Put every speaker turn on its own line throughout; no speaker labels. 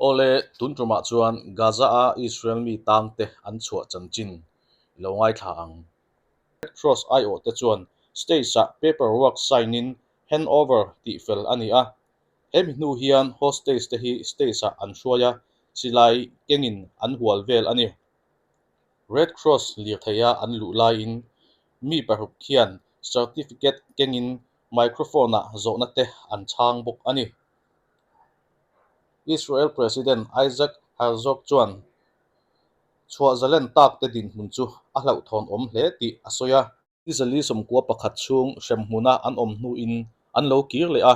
Awle, tun tumah chuan Gaza-a Israel mi tangte an chhuah chanchin i lo ngaithla ang. Red Cross aiawhte chuan stage-ah paper work sign-in handover tih fel a ni a. Hemi hnu hian hostage te hi stage-ah an hruai a, silai kengin an hual vel a ni. Red Cross lirtheia an luh laiin mi paruk hian certificate kengin microphone-ah zawhna te an chhang bawk a ni. Israel President Isaac Herzog chuan chhuah zalen tak te dinhmun chu a hlauhthawn awm hle tih a sawi a. Ni zali sawmkua pakhat chhung hremhmuna an awm hnuin an lo kir leh a,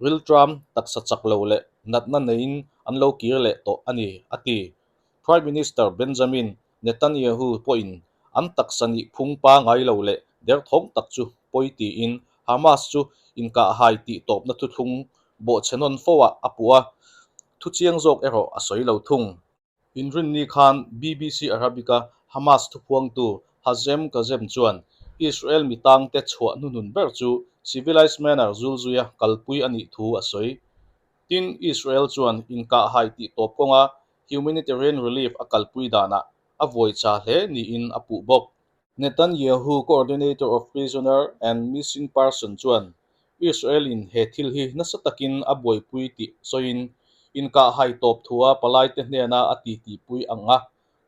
rilṭam, taksa chak lo leh natna neiin an lo kir leh tawh a ni, a ti. Prime Minister Benjamin Netanyahu pawhin an taksa nih phung pangai lo leh derthawng tak chu pawi tiin Hamas chu inkahhai tih tawpna thuthlung bawhchhe nawn fo ah a puh a, thuchiang zawk erawh a sawi lo thung. Inrinni khan BBC Arabic-a Hamas thuphuangtu Hazem Kazem chuan Israel mi tangte chhuah hnuhnun ber chu civilized manner zulzuia kalpui a nih thu a sawi. Tin, Israel chuan inkahhai tih tawp kawnga humanitarian relief a kalpui danah a vuai cha hle niin a puh bawk. Netanyahu, coordinator of prisoner and missing person chuan Israel-in he thil hi nasa takin a buaipui tih sawiin, inkahhai tawp thua palaite hnena a titipui ang a,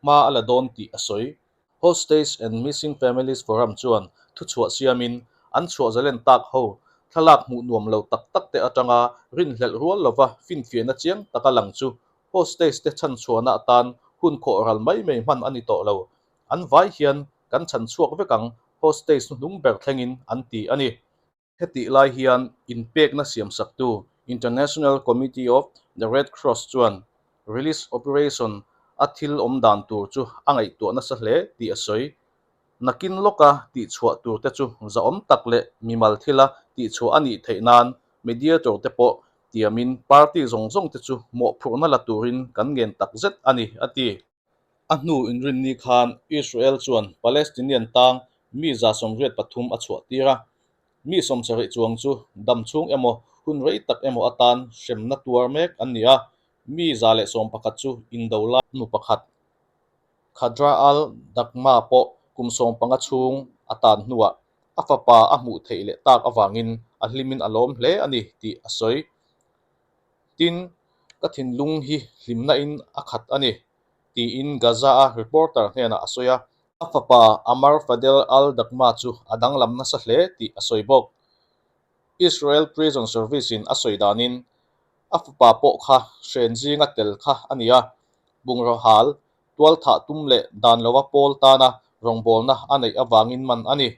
hma a la dawn tih a sawi. Hostage and Missing Families Forum chuan thuchhuah siamin, an chhuah zalen tak ho thlalak hmuh nuam lo tak tak te atanga rinhlelh rual lova finfiahna chiang taka lang chu hostage te chhanchhuahna atan hun khawh ral mai mai hman a ni tawh lo. An vai hian kan chhanchhuak vek ang, hostage hnuhnung ber thlengin an ti a ni. Hetih lai hian inpekna siamsaktu International Committee of the Red Cross chuan release operation a thil awm dan tur chu a ngaihtuah nasa hle tih a sawi. Nakin lawka tihchhuah tur te chu zahawm tak leh mimal thila tihchhuah a nih theih nan mediator te pawh tiamin party zawng zawng te chu mawhphurhna la turin kan ngen takzet a ni, a ti. A hnu inrinni khan Israel chuan Palestinian tang mi 83 a chhuah tir a, mi 70 chuang chu dam chhung emaw hun rei tak emaw atan hremna tuar mek an ni a, mi 111 chu indo lai nu pakhat Khadra al-Daqma pawh kum 15 chhung a tan hnuah a fapa a hmuh theih leh tak avangin a hlimin a lawm hle a ni tih a sawi. Tin, ka thinlung hi hlimna-in a khat a ni, tiin Gaza-a reporter hnenah a sawi a. A fapa Amar Fadel al-Daqma chu a danglam nasa hle tih a sawi bawk. Israel Prison Service-in a sawi danin, a fapa pawh kha hren zinga tel kha a ni a, bungraw hal, tualthah tum leh dan lova pawl tana rawngbawlna a neih avangin man a ni.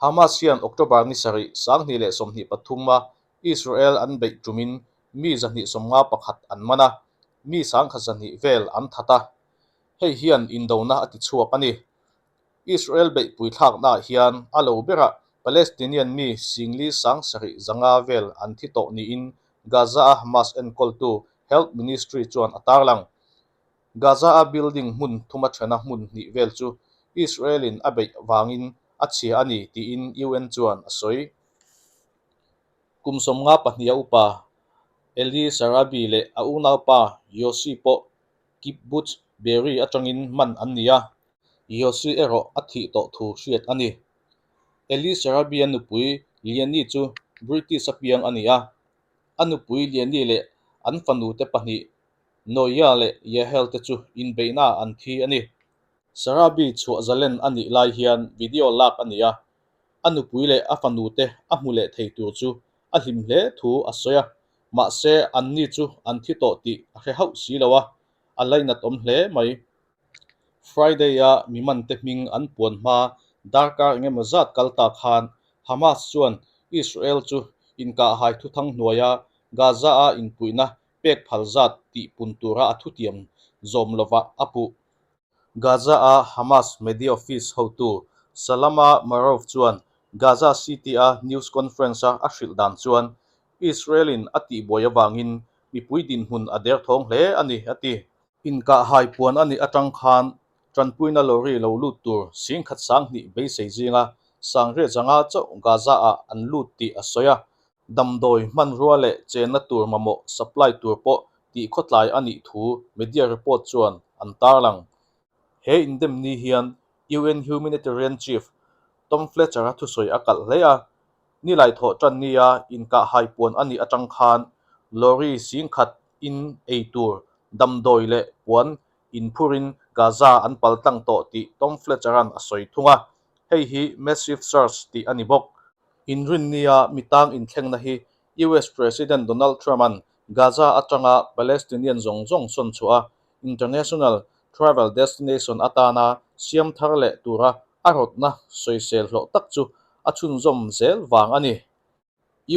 Hamas hian October ni sarih 2023 a Israel an beih tumin mi 251 an man a, mi 1,200 vel an that a, hei hian indona a tichhuak a ni. Israel beihpui thlaknaah hian a lo berah Palestinian mi singli 7,500 vel an thi tawh niin Gaza-a Hamas enkawltu Health Ministry chuan a tarlang. Gaza-a building hmun thuma thena hmun hnih vel chu Israel-in a beih vangin a chhia a ni tiin UN chuan a sawi. Kum 52 a upa Eli Sharabi leh a unaupa Yossi pawh Kibbutz Be'eri atangin man an ni a, Yossi erawh a thih tawh thu hriat a ni. Eli Sharabi-a nupui Liani chu British-a piang a ni a, a nupui Liani leh an fanute pahnih Noia leh Yahel te chu inbeihnaah an thi a ni. Sharabi chhuah zalen a nih lai hian video lak a ni a, a nupui leh a fanute a hmu leh thei tur chu a hlim hle thu a sawi a, mahse anni chu an thi tawh tih a hre hauh si lo a, a lainat awm hle mai. Friday-a mi mante hming an puan hma darkar engemaw zat kal ta khan Hamas chuan Israel chu inkahhai thuthang hnuaia Gaza-a inpuihna pek phal zat tih pun tura a thutiam zawm lovah a puh. Gaza-a Hamas media office hotu Salama Marouf chuan Gaza City-a news conference-a a hrilh dan chuan Israel-in a tihbuai avangin mipui dinhmun a derthawng hle a ni, a ti. Inkahhai puan a nih atang khan tanpuina lorry lo lut tur 10,200 beisei zinga 9,500 chauh Gaza-ah an lut tih a sawi a. Damdawi hmanrua leh chenna tur mamawh supply tur pawh tih khawtlai a nih thu media report chuan an tarlang. He indem ni hian UN Humanitarian Chief Tom Fletcher-a thusawi a kalh hle a, nilai thawh tan nia inkahhai puan a nih atang khan lorry singkhat in ei tur damdawi leh puan inphurin Gaza an paltlang tawh tih Tom Fletcher-a'n a sawi thung a, hei hi massive surge tih a ni bawk. Inrinnia mitang inthlengna hi US President Donald Trump-a'n Gaza atanga Palestinian zawng zawng sawn chhuah a, international travel destination atana siam thar leh tura a rawtna sawisel hlawh tak chu a chhunzawm zel vang a ni.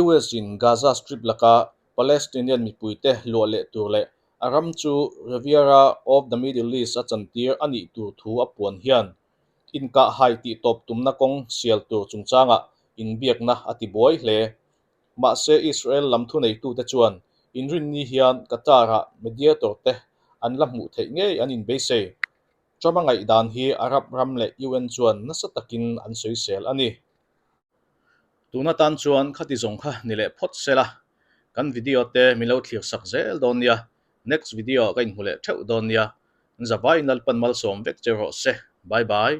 US-in Gaza Strip laka Palestinian mipuite luah leh tur leh a ram chu Riviera of the Middle East a chantir a nih tur thu a puan hian inkahhai tihtawp tumna kawng sial tur chungchangah inbiakna a tibuai hle. Mahse Israel lam thuneitute chuan inrinni hian Qatar-ah mediator te an la hmuh theih ngei an inbeisei. Trump-a ngaihdan hi Arab ram leh UN chuan nasa takin an sawisel a ni. Tuna tan chuan khati zawng kha ni leh phawt sela, kan video te min lo thlir sak zel dawn nia, next video ah ka inhmu leh theuh dawn nia, Zavaiin Lalpan malsawm vek che rawh se, bye bye.